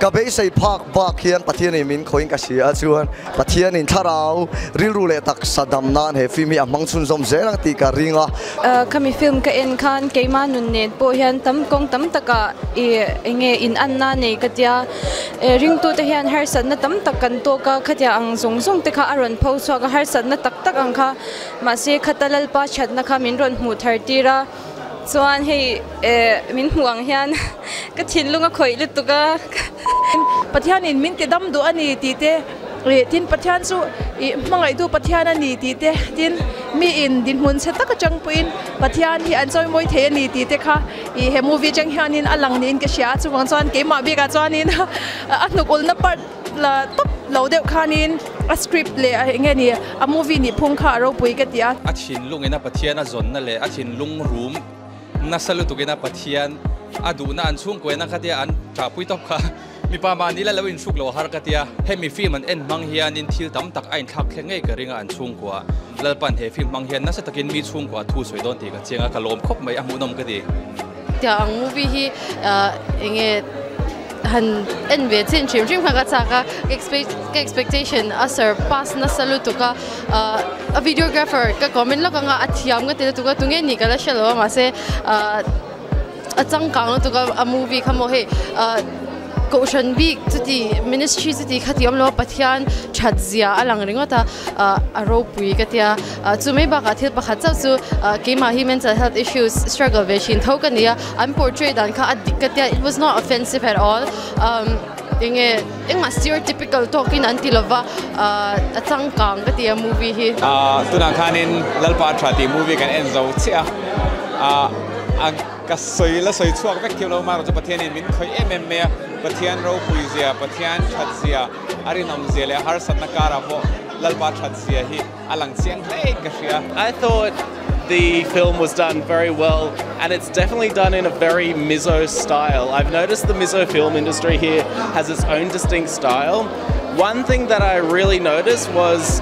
Ka beisei phak bak hian Pathianin min khawihin ka hria a, chuan Pathianin thlarau rilru leh taksa dam nan he film hi a hmang chhunzawm zel ang tih ka ring a. Khami film ka en khan keimah nun nen pawh hian tam kawng tam takah i enge in anna nei ka tia. Ringtute hian harsatna tam tak kan tawk a, khatia ang zawng zawng te kha a rawn pho chhuak a, harsatna tak tak ang kha mahse khata Lalpa thatna kha min rawn hmuh thar tir a. Chuan hei min hmuh ang hian ka thinlung a khawih lutuk a. Pathianin min ti dam duh a ni tih te, tin Pathian chu i hmangaihtu Pathian a ni tih te, tin mi in dinhmun chhe tak atang pawhin Pathian hi an chawimawi thei a ni tih te kha i he movie atang hianin a lang niin ka hria a, chuvang chuan keimah bikah chuanin a hnuk ulna part la tawp lo deuh khanin a script leh a enge ni a movie nih phung kha a ropui ka ti a. A thinlung ina Pathian a zawnna leh a thinlung rum nasa lutuk ina Pathian a duhna an chhungkuaina kha tia an ṭahpui tawp kha mipa mahni la lo inhruk lo har ka tia. Hemi film an en hmang hianin thil tam tak a inthlak thleng ngei ka ring a an chhungkua. Lalpan he film hmang hian nasa takin mi chhungkua thu sawi dawn tih ka chiang a, ka lawm khawp mai a hmuhnawm ka ti. Tiang ang movie hi enge han en ve chin hrim hrim kha ka chak a, ka expectation a surpass nasa lutuk a, a videographer ka comment lawk anga a thiam ka ti lutuk a, tunge nih ka la hre lo a mahse a changkang lutuk a a movie kha maw hei kohhran bik chuti ministry chuti kha ti awm lo a Pathian that zia a lang ringawt a a ropui ka tia chu mai bakah thil pakhat chauh chu keimah hi mental health issues struggle ve thin tho ka ni a an portray dan kha a dik ka tia it was not offensive at all enge engmah stereotypical tawkin an ti lova a changkang ka ti a movie hi. Tunah khanin Lalpa Tha tih movie kan en zo chiah a, a ka sawi la sawi chhuak vek thiam lo marawh chu Pathianin min khawih em em mai a, Pathian ropui zia, Pathian that zia, a rinawm zia leh harsatna karah pawh Lalpa that zia hi a lang chiang hle in ka hria. I thought the film was done very well and it's definitely done in a very Mizo style. I've noticed the Mizo film industry here has its own distinct style. One thing that I really noticed was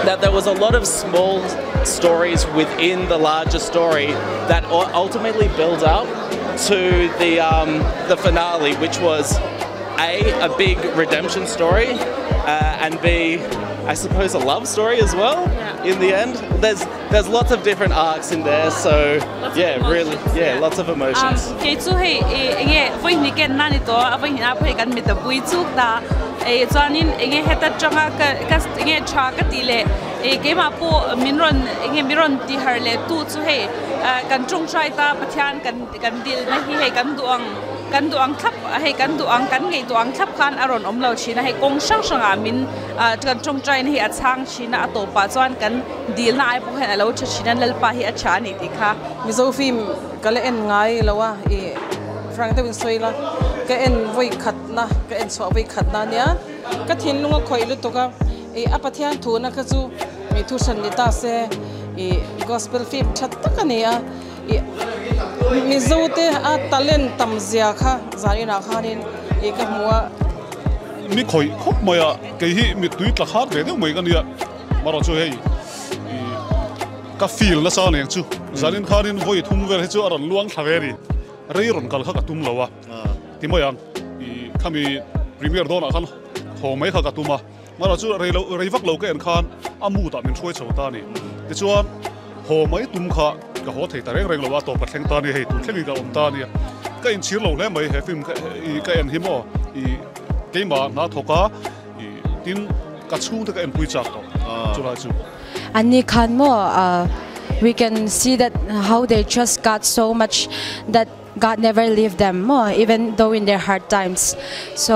that there was a lot of small stories within the larger story that ultimately build up to the um, the finale, which was A, a big redemption story, uh, and B, I suppose a love story as well yeah. in the end. There's there's lots of different arcs in there, so lots yeah, really, yeah, yeah, lots of emotions. Um, kei chu hei enge voi ni ken na ni to a voi hina phei kan mit pui chuk ta e chuanin enge heta tanga ka ka enge tha ka ti le e keima po min ron enge mi ron ti har le tu chu hei kan trung trai ta pathian kan kan dil na hi hei kan duang Kan duh ang thlap hei kan duh ang kan ngaihtuah ang thlap khan a rawn awm lo thin a, hei kawng hrang hrangah min kan tawngtaina hi a chhang thin a, a tawpah chuan kan dilna ai pawh hian a lo tha thin a, Lalpa hi a tha a nih tih kha. Mizo film ka la en ngai lo a, i frank deuhin sawi ila, ka en vawi khatna, ka en chhuah vawi khatna ania, ka thinlung a khawih lutuk a, i a Pathian thuna kha chu i thu hran ni ta se, i gospel film tha tak a ni a. Mizo te a talent tam zia kha zaninah khanin i ka hmu a. Mi khawih khawp mai a, kei hi mittui tla khat ve deuh mai ka nia, marawh chu hei i ka feel nasa aniang chu, zanin khanin vawi thum vel hi chu a rawn luang thla ve a ni, rei rawn kal kha ka tum lo a, ti mai ang, i khami premier dawnah khan haw mai kha ka tum a. Marawh chu rei lo rei vak lo ka en khan a mood ah min hruai chho ta a ni. Tichuan haw mai tum kha ka haw thei ta reng reng lo a, tawp ka thleng ta a ni, hei tun thlengin ka awm ta a nia. Ka inchhir lo hle mai he film i ka en hi maw i keimah hna thawk a i tin ka chhungte ka enpui chak tawh chulai chu. An ni khan maw we can see that how they trust God so much that God never leave them maw even though in their hard times so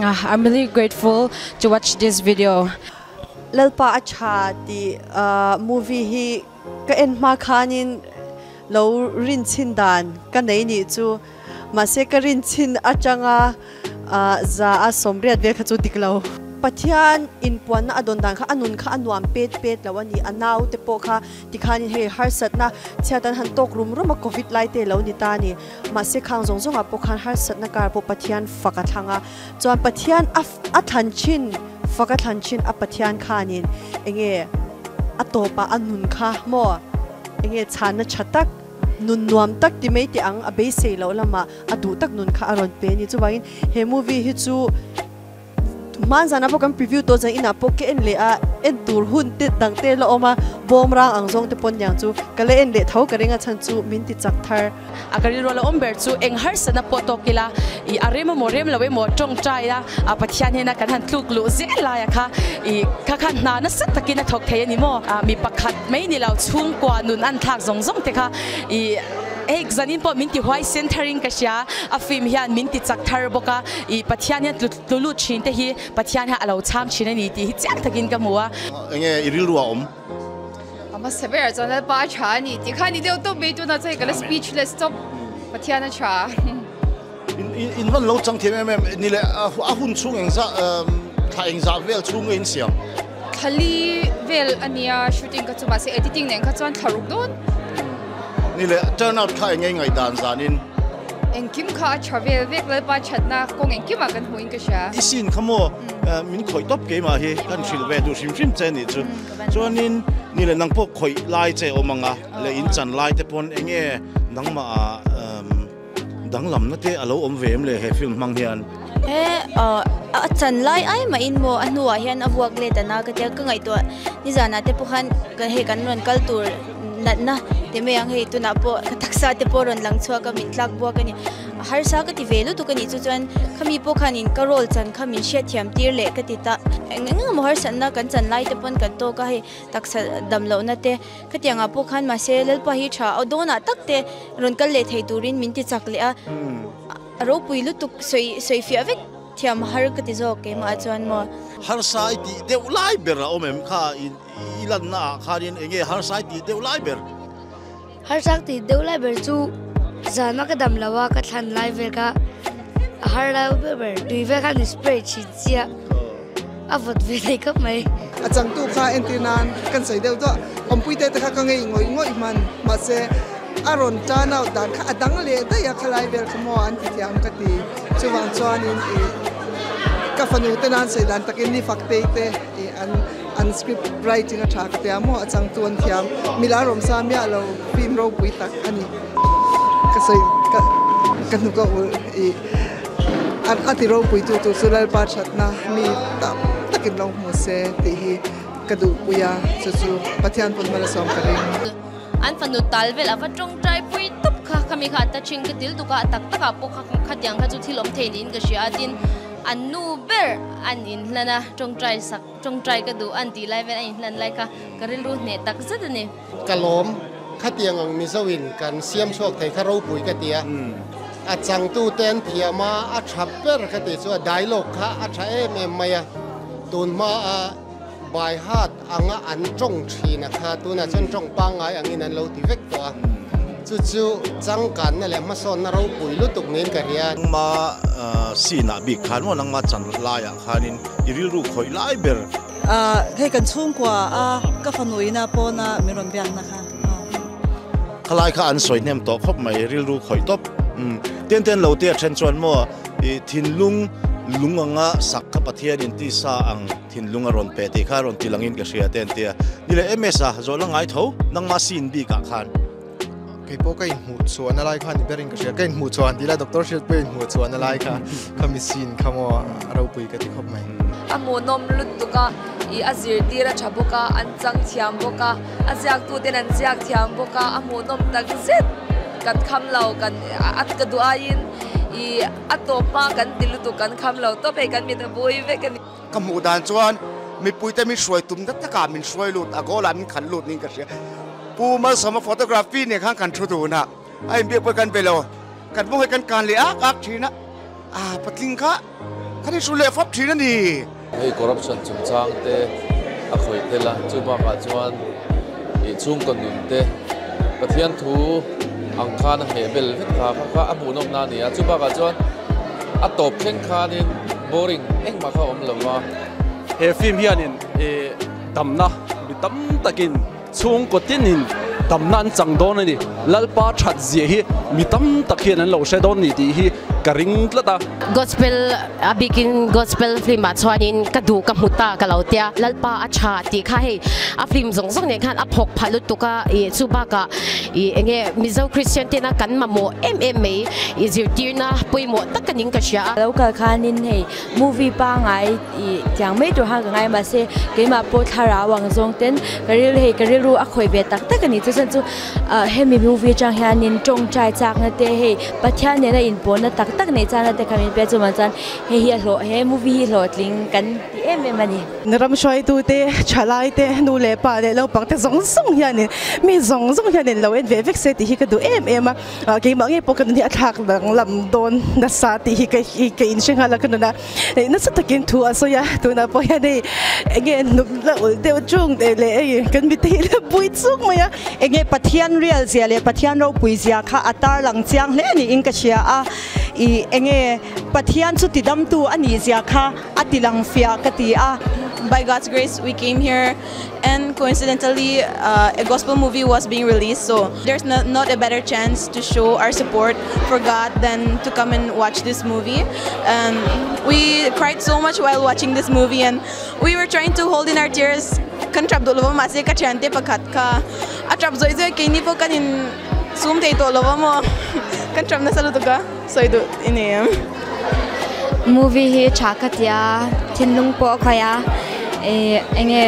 I'm really grateful to watch this video. Lalpa a tha tih movie hi ka en hma khanin lo rin chhin dan ka nei nih chu mahse ka rin chhin atanga za a sawmriat vel kha chu dik lo. Pathian inpuanna a dawn dan kha a nun kha a nuam pet pet lo a ni, a naute pawh kha Tikhanin hei harsatna chhiat an han tawk rum rum a, Covid lai te lo ni ta a ni. Mahse khang zawng zawngah pawh khan harsatna kar pawh Pathian fak a thlang a, chuan Pathian a a thlan thin, fak a thlan thin a Pathian khanin enge a tawpah a nun kha maw enge chhanna tha tak. Nun nuam tak ti mai teh ang a beisei loh lamah a duh tak nun kha a rawn pe a ni. Chuvangin he movie hi chu hman zanah pawh kan preview tawh zan inah pawh ka en leh a, en tur hun te dang te la awm a, bawm rang ang zawng te pawn niang chu ka la en leh tho ka ring a chhan chu min ti chak thar. A ka rilru a la awm ber chu eng harsatna pawh tawk ila i a rem emaw rem lo emaw tawngtai a a Pathian hian a kan han tluk luh zel lai a kha i kha khan hna nasa takin a thawk thei a ni maw? Mi pakhat mai ni lo chhungkua nun an thlak zawng zawng te kha i hei zanin pawh min ti huaisen thar in ka hria a film hian min ti chak thar bawk a i Pathian hian tlu lut thin te hi Pathian hian a lo chhang thin a ni tih hi chiang takin ka hmu a. Enge i rilru a awm? A hmasa berah chuan Lalpa a tha a ni tih kha a ni deuh tawp mai tunah chuan hei ka la speechless tawp Pathian a tha. In van lo chang thiam em em ni le a hun chhung engzah thla engzah vel chhung nge in siam? Thla li vel a nia shooting kha chu mahse editing nen kha chuan thla ruk dawn. Ni le turn out kha eng nge ngaihdan zanin? Engkim kha a tha vel vek Lalpa thatna kawng engkimah kan hmuh in ka hria. I sin kha maw min khawih tawp keimah hi kan hrilh ve duh hrim hrim che nih chu. Chuanin ni le nang pawh khawih lai che awm ang a le in chan lai te pawn eng nge nangmah ah danglamna te a lo awm ve em le he film hmang hian? He a chan lai ai mahin maw a hnuah hian a vuak let a na ka tia ka ngaihtuah nizanah te pawh khan hei kan rawn kal tur natna ti mai ang hei tunah pawh ka taksa te pawh rawn lang chhuak a min tlak buak a ni harsa ka ti ve lutuk a nih chu chuan khami pawh khanin ka role chan kha min hriatthiam tir leh ka ti ta eng eng emaw harsatna kan chan lai te pawn kan tawk a hei taksa dam lohna te khatiang ah pawh khan mahse Lalpa hi tha aw dawnah tak te rawn kal leh thei turin min ti chak leh a a ropui lutuk sawi sawi fiah vek. Thiam har ka ti zawk keimah ah chuan maw. Harsa i tih deuh lai ber a awm em kha i lanna ah khanin enge harsa i tih deuh lai ber? Harsa ka tih deuh lai ber chu zana ka dam lo a ka thlan lai vel kha a har lai ber ber tui vel khan in spray chhin chiah a vawt ve thei khawp mai. A changtu kha entir nan kan sawi deuh duah awmpui te te kha ka ngei ngawih ngawih hman mahse A rawn turn out dan kha a dang leh daih a, khalai vel kha maw an ti thiam ka ti. Chuvang chuanin ih ka fanu te nan sawi dan takin ni Faktei te ih an an script writing a tha ka tia maw a changtu an thiam. Mila rawmsa miah lo film ropui tak a ni. Ka sawi ka ka hnuk a ulh ih a ti ropui tu tur chu Lalpa thatna mi tam takin lo hmu se tih hi ka duhpui a, chu chu Pathian pawn hmala sawm ka ring. An fanu tal vel ava tawngtai pui tawp kha, khami kha a touching ka til tuk a, a tak tak ah pawh kha khatiang kha chu thil awm thei niin ka hria a, tin an nu ber an inhlan a, tawngtai sak tawngtai ka duh an tih lai vel a inhlan lai kha ka rilru hneh tak zet a ni. Ka lawm, khatiang ang Mizo in kan siam chhuak thei kha ropui ka ti a, a changtu te an thiam a, a tha ber ka tih chu a dialogue kha a tha em em mai a, tun hma a. By heart anga an tawng thin a kha tunah chuan tawng pangngai angin an lo ti vek tawh a, chu chu changkanna leh hmasawnna ropui lutuk niin ka hria. Nangma scene ah bik khan maw nangma chan laiah khanin i rilru khawih lai ber. Hei kan chhungkua a ka fanu ina pawna min rawn biakna kha. Khalai kha an sawi hnem tawh khawp mai rilru khawih tawp. Tian tian lo te a then chuan maw i thinlung lung anga sak kha Pathian in tisa ang Thinlung a rawn pe tih kha a rawn ti langin ka hria te an ti a. Ni leh MS a zawh la ngai tho, nangmah scene bikah khan. Kei pawh ka inhmuh chhuahna lai kha ni berin ka hria. Ka inhmuh chhuah han ti ila Doctor Hriat pawh inhmuh chhuahna lai kha khami scene kha maw a ropui ka ti khawp mai. A hmuhnawm lutuk a, ih a zirtir a tha bawk a, an chang thiam bawk a, a ziaktu ten an ziak thiam bawk a, a hmuhnawm tak zet kan kham lo, kan a ka duh aiin ih a tawp hma kan ti lutuk kan kham lo tawp hei kan mit a bui vek a ni. Ka hmuh dan chuan mipuite min hruai tum na takah min hruai lut a, goal ah min khalh lut niin ka hria. Pu Malsawma photography nen khan kan thu dun a, a inbiak pawh kan be lo. Kan mawng hi kan kan leh ak ak thin a, ah patling kha kan inhru leh fap thin a ni. Hei corruption chungchang te a khawih tel a, chu bakah chuan ih chhungkaw nun te Pathian thu ang khan a hmeh bel vek kha kha a hmuhnawmna a ni a, chu bakah chuan a tawp thleng khanin boring engmah kha a awm lo va. He film hianin ih damna mi tam takin chhungkaw tinin damna an chang dawn a ni. Lalpa tha. that zia hi mi tam tak hian an lo hre dawn ni tih hi ka ring tlat a. Gospel a bikin gospel film ah chuanin ka duh ka hmu ta ka lo tia Lalpa a tha tih kha hei a film zawng zawng nen khan a phawk phah lutuk a ih chu bakah ih enge Mizo Christian tena kan mamawh em em mai ih zirtirna pawimawh tak a ning ka hria a. Lo kal khanin hei movie pangai ih tiang mai tur khan ka ngai mahse keimah pawh thlarau ang zawng ten ka ril hei ka rilru a khawih ve tak tak a ni chuan chu ah hemi movie atang hianin tawngtai chakna te hei Pathian nena inpawhna tak tak neih chana te kha min pe a chuvang chuan hei hi a hlawh he movie hi hlawhtling kan ti em em a ni. Ram hruaitute, thalaite, nu leh pa leh naupangte zawng zawng hianin mi zawng zawng hianin lo en ve vek se tih hi ka duh em em a. Keimah ngei pawh ka nun hi a thlak danglam dawn nasa tih hi ka ka inhre nghal a ka nunah nasa takin thu a sawi a, tunah pawh hian hei enge hnuk la ulh deuh chung teh leh hei kan mite hi la pui chuk mai a. Enge Pathian rial zia leh Pathian ropui zia kha a tarlang chiang hle niin ka hria a, i enge Pathian chu tidamtu a nih zia kha a tilang fiah ka ti a. By God's grace we came here and coincidentally a gospel movie was being released so there's not a better chance to show our support for God than to come and watch this movie and we cried so much while watching this movie and we were trying to hold in our tears kan trap duh lova mahse ka thiante pakhat kha a trap zawih zawih keini pawh kan in sum thei tawh lova maw kan trap nasa lutuk a sawi duh i nei em. Movie hi tha ka tia thinlung pawh a khawih a ih enge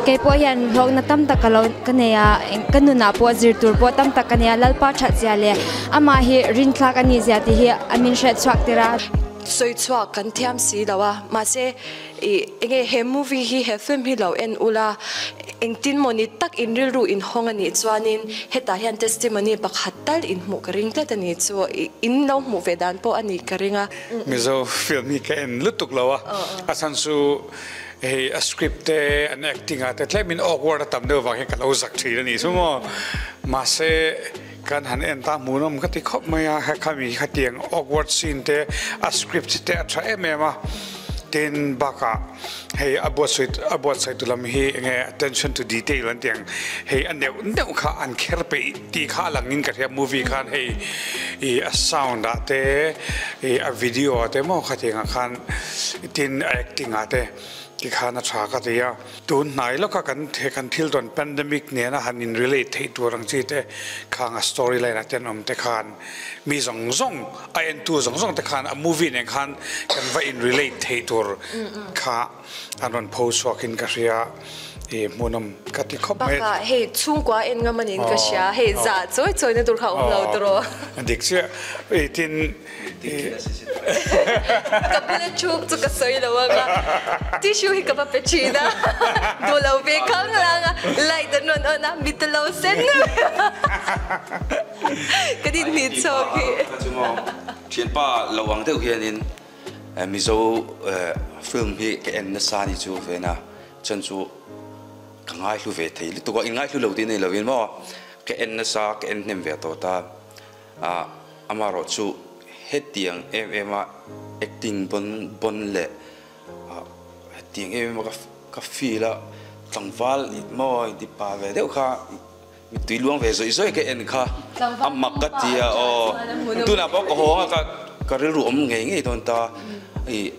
kei pawh hian hlawkna tam tak ka lo ka nei a ka nunah pawh zir tur pawh tam tak ka nei a Lalpa that zia leh amah hi rinthlak a nih zia tih hi a min hriat chhuak tir a. Sawi chhuak kan thiam si lo a mahse ih enge he movie hi he film hi lo en ula engtin maw ni tak in rilru in hawng a nih chuanin hetah hian testimony pakhat tal in hmuh ka ring tlat a ni chu in lo hmuh ve dan pawh a nih ka ring a. Mizo film hi ka en lutuk lo a, a chhan chu hei a script te an acting ah te tlem in awkward a tam deuh vang hian ka lo zak thin a nih chu maw. Mahse kan han en ta hmuhnawm ka ti khawp mai a, hekhami khatiang awkward scene te a script te a tha em em a, tin bakah hei a buatsawi a buatsawitu lam hi enge attention to detail an tih ang hei a neuh neuh kha an kher peih tih kha a lang in ka hria movie khan hei ih a sound ah te ih a video ah te maw khatiang ah khan tin a acting ah te tikhan a tha ka ti a tun hnai lawka kan he kan thil tawn pandemic nena han in relate theih tur ang chi te khang a story line ah te an awm te khan mi zawng zawng a entu zawng zawng te khan a movie nen khan kan va in relate theih tur kha an rawn pho chhuak in ka hria i hmuhnawm ka ti khawp mai. Bakah hei chhungkua en ngam anin ka hria hei zah chawi chawi na tur kha awm lo tawh. Dik chiah i tin i. Ka bula chhuk chu ka sawi lo ang a tissue hi ka va pe thin a duh lo ve khang lang a light an rawn on a mit a lo sen ka din hnih chawk hi. Thianpa lo ang deuh hianin Mizo film hi ka en nasa ni chu vena chuan chu ka ngaihlu ve thei lutuk a, in ngaihlu lo tih nei lovin maw ka en nasa ka en hnem ve tawh ta a, amaherawh chu hetiang em em a acting bawn bawn leh hetiang em em a ka feel a tlangval maw intipa ve deuh kha Mittui luang ve zawih zawih ka en kha a mak ka ti a aw. Tunah pawh ka hawng a ka ka rilru awm ngei ngei dawn ta. I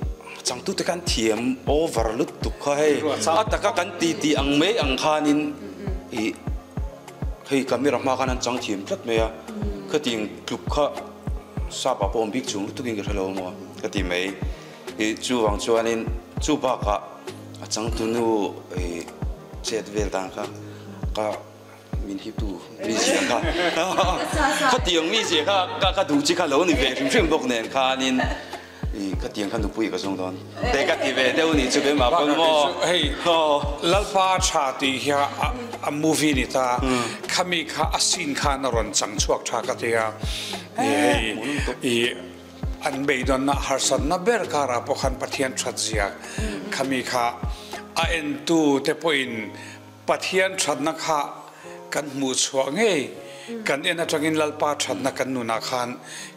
changtute khan thiam over lutuk kha hei a taka kan ti tih ang mai ang khanin i hei camera hma khan an chang thiam tlat mai a. Khatiang tluk kha sap ah pawh awm bik chung lutukin ka hre lo maw ka ti mai. I chuvang chuanin chu bakah a changtunu i Chet vel dan kha ka min hi tu mi zia kha khatiang mi zia kha ka ka duh chi kha lo ni ve hrim hrim bawk nen khanin i khatiang kha nupui ka zawng dawn te ka ti ve deuh nih chu keimah pawn maw hei Lalpa tha tih hi a movie ni ta khami kha a scene khan a rawn chang chhuak tha ka ti a hei i An beidawnna harsatna ber karah pawh khan Pathian thatzia khami kha a entu te pawhin Pathian thatna kha kan hmuh chhuah ngei kan en atangin Lalpa thatna kan nunah khan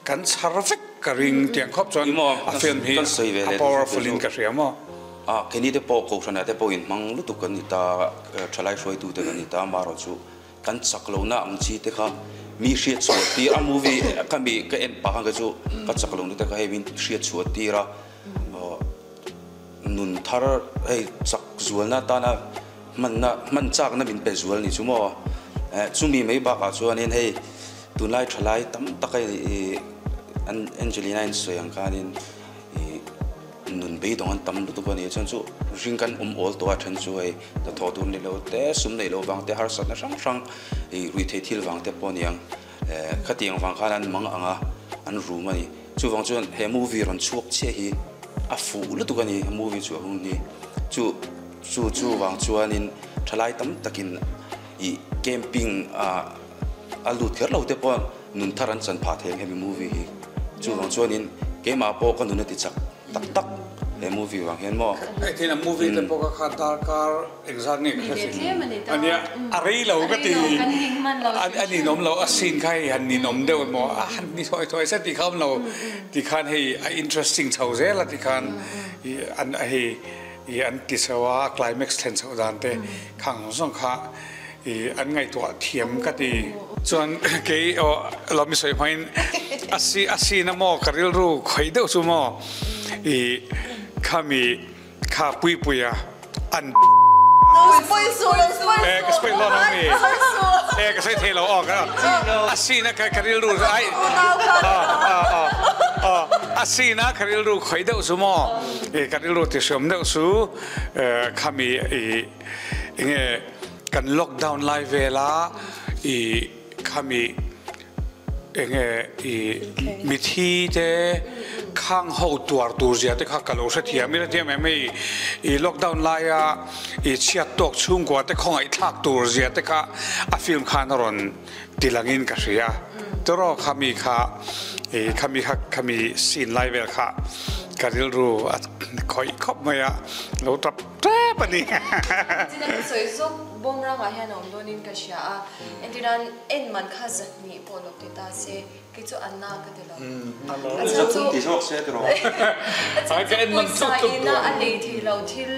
kan chhar vek ka ring tiang khawp chuan a film hi a powerful in ka hria maw. A keini te pawh Kohhranah te pawh inhmang lutuk kan ni ta, thalai hruaitute kan ni ta, amaherawhchu kan chak lohna ang chi te kha Mi hriat chhuah tir a movie ka mi ka en pah khan kei chu ka chak lo nute ka hei min hriat chhuah tir a nun thar hei chak zualna atana hmanna hman chakna min pe zual ni chu maw chumi mai bakah chuanin hei tunlai thalai tam tak hei Angelina in sawi ang khanin ih Nun beidawng an tam lutuk a ni. Chuan chu ring kan awm awl tawh a then chu hei hnathawh tur ni lo te, sum neih loh vang te, harsatna hrang hrang ih ruih theih thil vang te pawh a ni ang. Eh khatiang vang khan an mang ang a, an rum a ni. Chuvang chuan he movie rawn chhuak chiah hi a fuh lutuk a ni, movie chhuah hun hi. Chu chu chuvang chuanin thalai tam takin ih camping ah a lut kher lo te pawh nun thar an chan phah thei ang hemi movie hi. Chuvang chuanin keimah pawh ka nun a ti chak tak tak he movie vang hian maw. Hei thil a movie te pawh kha kha darkar engzat nge ka hre si ania a rei lo ka ti a ninawm lo a scene kha hei han ninawm deuh emaw a han ni thuai thuai se tih kha awm lo tikhan hei a interesting chho zel a tikhan an hei an ti chho a climax thlen chhoh dan te khang zawng kha I an ngaihtuah thiam ka ti. Chuan kei aw lo mi sawi hmain a si a sin a maw ka rilru khawih deuh chu maw i khami kha puipui a an e ka sawi hlawm ang mi e ka sawi thei lo aw ka a sin a ka rilru ai a sin a ka rilru khawih deuh chu maw i ka rilru ti hriam deuh chu khami i Enge kan lockdown lai vela i khami enge i mithi te khang ho tuar tur zia te kha ka lo hrethiam i hrethiam em hei i lockdown laia i chhiat tawk chhungkua te khawngaih thlak tur zia te kha a film khan a rawn ti langin ka hria tawraw khami kha i khami kha khami scene lai vel kha ka rilru a khawih khawp mai a lo tap Tep a ni. Chin a sawi zawk bawm rangah hian a awm dawnin ka hria a, entirnan en man kha zahnih pawh lo ti ta se, kei chu a na ka ti lo. A chhan chu a chhan chu pawisa ina a lei thei lo thil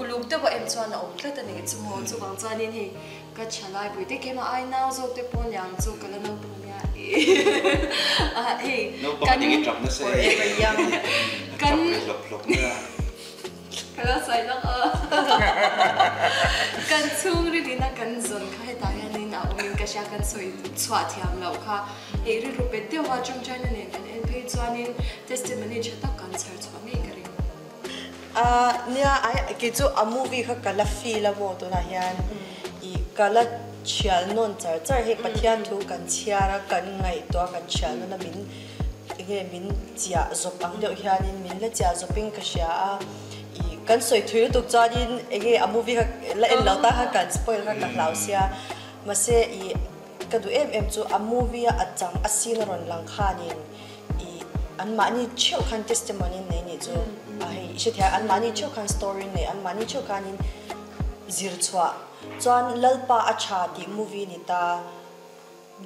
uluk deuh a en chuan a awm tlat a ni chu maw, chuvang chuanin hei ka thalai pui te keimah ai nau zawk te pawh niang chu ka la naupang nia hei kan kan Ka lo sawi lawk aw. Kan chhungril in a kan zawn kha hetah hianin a awmin ka hria kan sawi chhuah thiam loh kha hei rilru pet deuh a tawngtaina nen kan en phei chuanin testimony tha tak kan chhar chhuah ngei ka ring. Ahh nia ai kei chu a movie kha ka la feel a maw tunah hian ih ka la chhial nawn char char hei Pathian thu kan chhiar a kan ngaihtuah a kan chhial nawn a min Enge min chiah zawp ang deuh hianin min la chiah zawpin ka hria a, ih kan sawi thui lutuk chuanin enge a movie kha la en lo ta kha kan spoil kha ka hlau sia, mahse ih ka duh em em chu a movie a a chang a scene a rawn lang khanin ih anmahni theuh khan testimony nei nih chu a hei i hrethiam anmahni theuh khan story nei anmahni theuh khanin zir chhuah chuan Lalpa a tha tih movie ni ta.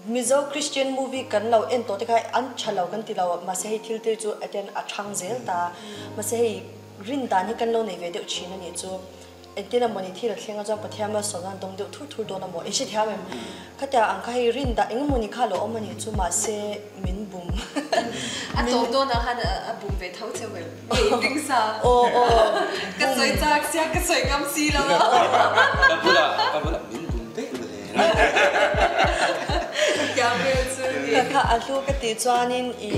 Mizo Christian movie kan lo en tawh te kha an tha lo kan ti lo mahse hei thil te chu atan a thang zel ta mahse hei rin dan hi kan lo nei ve deuh thin a nih chu engtin amawni thil a thleng a chuan Pathian malsawmna an dawng deuh thur thur dawn amaw i hrethiam em khatia ang kha hei rin dan eng emawni kha lo awm a nih chu mahse min bum A tawp dawnah khan a bum ve tho cheu em nge i ring sa aw aw ka sawi chak sia ka sawi ngam si lo a ka bulah ka bulah min bum daih mawle. Ka kha a hlu ka tih chuanin i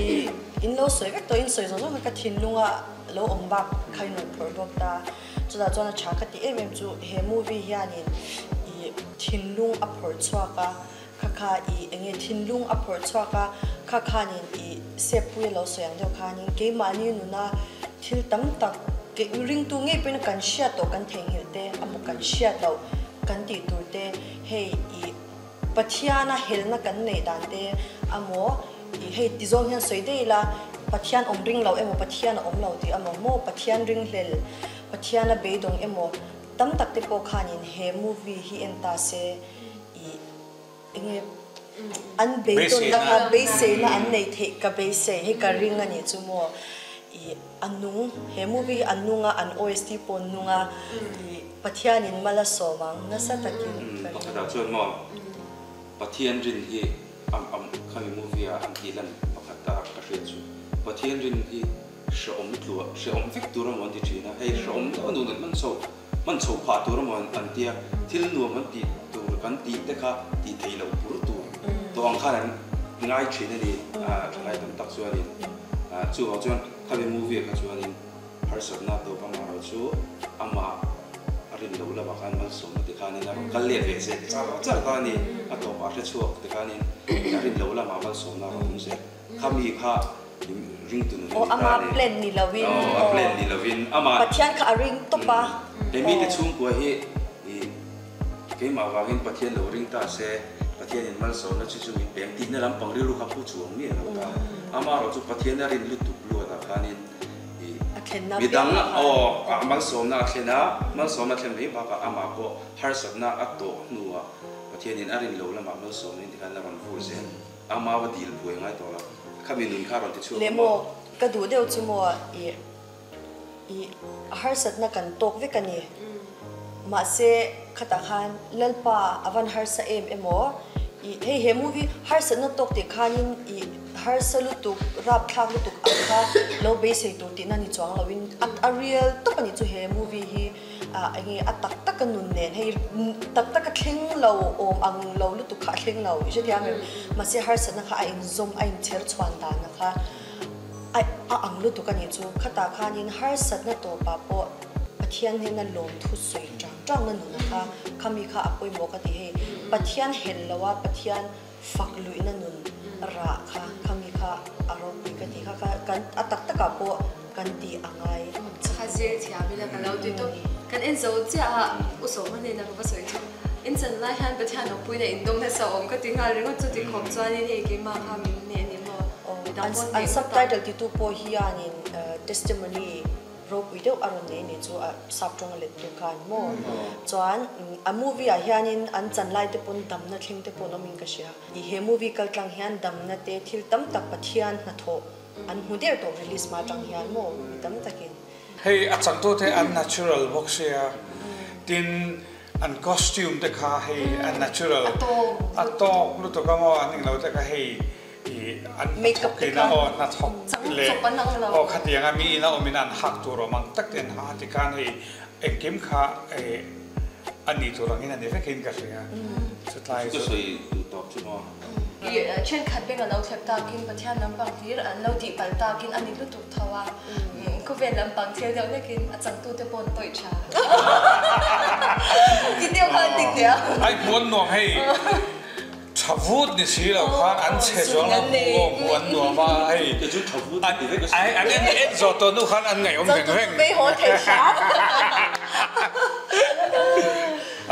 in lo sawi vek tawh in sawi zawng zawng kha ka thinlunga lo awm bak kha in rawn phawrh bawk ta. Chutah chuan a tha ka tih em em chu he movie hianin i thinlung a phawrh chhuak a, kha kha i enge thinlung a phawrh chhuak a, kha khanin i sep pui a lo sawi ang deuh khanin keimahni nuna thil tam tak ringtu ngei pawhin kan hriat tawh kan theihnghilh te a maw kan hriat loh kan tih tur te hei i Pathiana helna kan neih dan te amaw i hei ti zawng hian sawi daih ila Pathian awm ring lo emaw Pathian a awm lo tih amaw maw Pathian ringhlel Pathiana beidawng emaw tam tak te pawh khanin he movie hi en ta se i enge an beidawnna kha beiseina an neih theih ka beisei hei ka ring a nih chu maw i a nung he movie hi a nung a an OST pawh a nung a i Pathianin mal a sawm ang nasa takin ka ring. Pakhatah chuan maw Pathian rin hi. Khami movie a an tih lan pakhat ta ka hriat chu Pathian rin hi hrehawm tluah hrehawm vek tur emaw an ti thin a, hei hrehawm deuh a nun an hman chho hman chho phah tur emaw an tia, thil nuam an tih tur kan tih te kha tih theih loh bur tur tawh ang khan an ngai thin a ni, thalai tam tak chuanin chuvang chuan khami movie ah kha chuanin harsatna tawp amaherawh chu amah a rin loh lamah khan malsawmna ti khanin a rawn kal let ve zel char char ta a ni, a tawpah hre chhuak ti khanin a rin loh lamah malsawmna a rawn awm zel. Khami kha ringtu nun a ni ta a ni. Plan ni lovin. Aw, a plan ni lovin. Amah. Pathian kha a ring tawp a. He mite chhungkua hi keimah vangin Pathian lo ring ta se, Pathianin malsawmna chu chu min peng tihna lampang rilru kha pu chuang miah lo ta. Amaherawh chu Pathian a rin lutuk luatah khanin midang aw malsawmna a thlen a, malsawmna a thlen mai bakah amah pawh harsatna a tawh hnuah Pathianin a rin lo lamah malsawmna in tikhan a rawn vur zel. A mau a dil buai ngai tawh lo. Khami nun kha rawn ti chhuak Le maw? Maw, ka duh deuh chu maw i i harsatna kan tawk vek a ni. Mahse khatah khan Lalpa a van harsa em emaw i hei he movie harsatna tawk tih khanin i harsa lutuk rapthlak lutuk ang kha lo beisei tur tihna ni chuang loin a a real tawp a ni chu he movie hi. Enge a tak tak a nun nen hei tak tak a thleng lo awm ang lo lutuk kha a thleng lo i hrethiam em? Mahse harsatna kha a inzawm a inchher chhuan danna kha a a ang lutuk a nih chu. Khatah khanin harsatna tawpah pawh Pathian hnena lawmthu sawi tang tangna nuna kha khami kha a pawimawh ka ti hei. Pathian hel lo a Pathian fak luihna nun rah kha khami kha a ropui ka ti kha kha kan a tak takah pawh kan tih a ngai. Kha zir thiam ila ka lo ti tawp. Kan en zo chiah a, U Sawma hnena ka va sawi chu in chan lai hian Pathian awpui na indawng nasa awm ka ti nghal ringawt chu ti khawp chuanin hei keimah kha min hneh a ni maw? Midang pawh An subtitle titu pawh hianin testimony ropui deuh a rawn nei ni chu a sap tawng a let tu khan maw? Chuan a movie ah hianin an chan lai te pawn damna thleng te pawh an awmin ka hria. He movie kaltlang hian damna te thil tam tak Pathian hnathawh An hmu der tawh release hma atang hian maw mi tam takin. Hei a changtu te an natural bawk sia, tin an costume te kha hei a natural a tawk lutuk a maw an englo te kha hei ih an hnathawk in a aw hnathawk leh aw khatiang a mi ina awm in an hak tur awm ang tak te an ha ti khan hei engkim kha ih a ni tur angin a ni vekin ka hria chutlai chu. Ka sawi duh tawp chu maw. I thenkhat beng a lo thlep takin Pathian lampang hlir an lo tih palh takin a ni lutuk tho a, khawvel lampang thil deuh hlekin a changtute pawh an tawih tha. Ti deuh kha an ti nia. Ai hmuh an nuam hei, tha vut ni si lo khan an chhe zuang lo hmuh aw hmuh an nuam a hei. An en en zawh tawh hnu khan an ngaihawm veng veng. Changtu chu vei haw thei hram.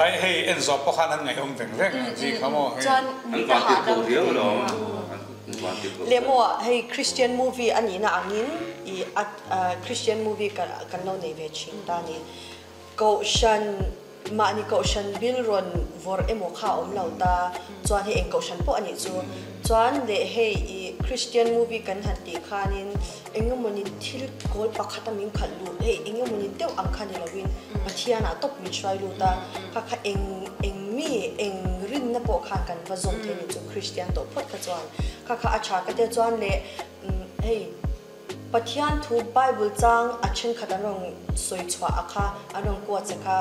Ai hei en zawh pawh khan an ngaihawm veng veng ang chi kha maw hei. Chuan An van tir ko riau lo an van tir ko. Le maw hei Christian movie a nihna angin i a Christian movie kan kan lo nei ve thin ta ni. Kohhran mahni kohhran bil rawn vawrh emaw kha a awm lo ta chuan hei eng kohhran pawh a nih chu. Chuan leh hei i Christian movie kan han tih khanin Engemawni thil kawl pakhata min khalh lut, hei engemawni deuh ang kha ni lovin Pathianah tawp min hruai lut a, kha kha eng eng mi eng rinna pawh khan kan va zawm thei ni chu Kristian tawh phawt kha chuan kha kha a tha ka tia chuan leh hei Pathian thu Bible chang a thenkhat an rawn sawi chhuah a kha an rawn quote che kha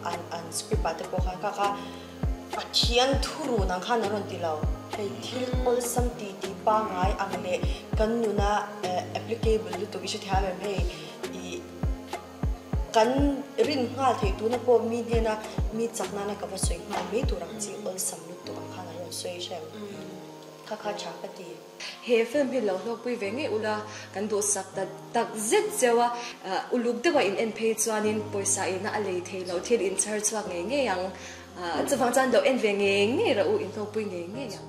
an an script ah te pawh khan kha kha Pathian thurun ang khan an rawn ti lo. Hei thil awlsam ti ti pangngai ang leh kan nuna applicable lutuk i hrethiam em hei i kan rin nghal theih tuna pawh mi hnena mi chak nana ka va sawi nghal mai tur ang chi awlsam lutuk ang khan an rawn sawi hrem kha kha tha ka ti. He film hi lo hlawkpui ve ngei ula, kan duhsak ta tak zet zeuh a, uluk deuha in en phei chuanin pawisa ina a lei thei loh thil in chhar chhuak ngei ngei ang. Chuvang chuan lo en ve ngei ngei rawh u, in hlawkpui ngei ngei ang.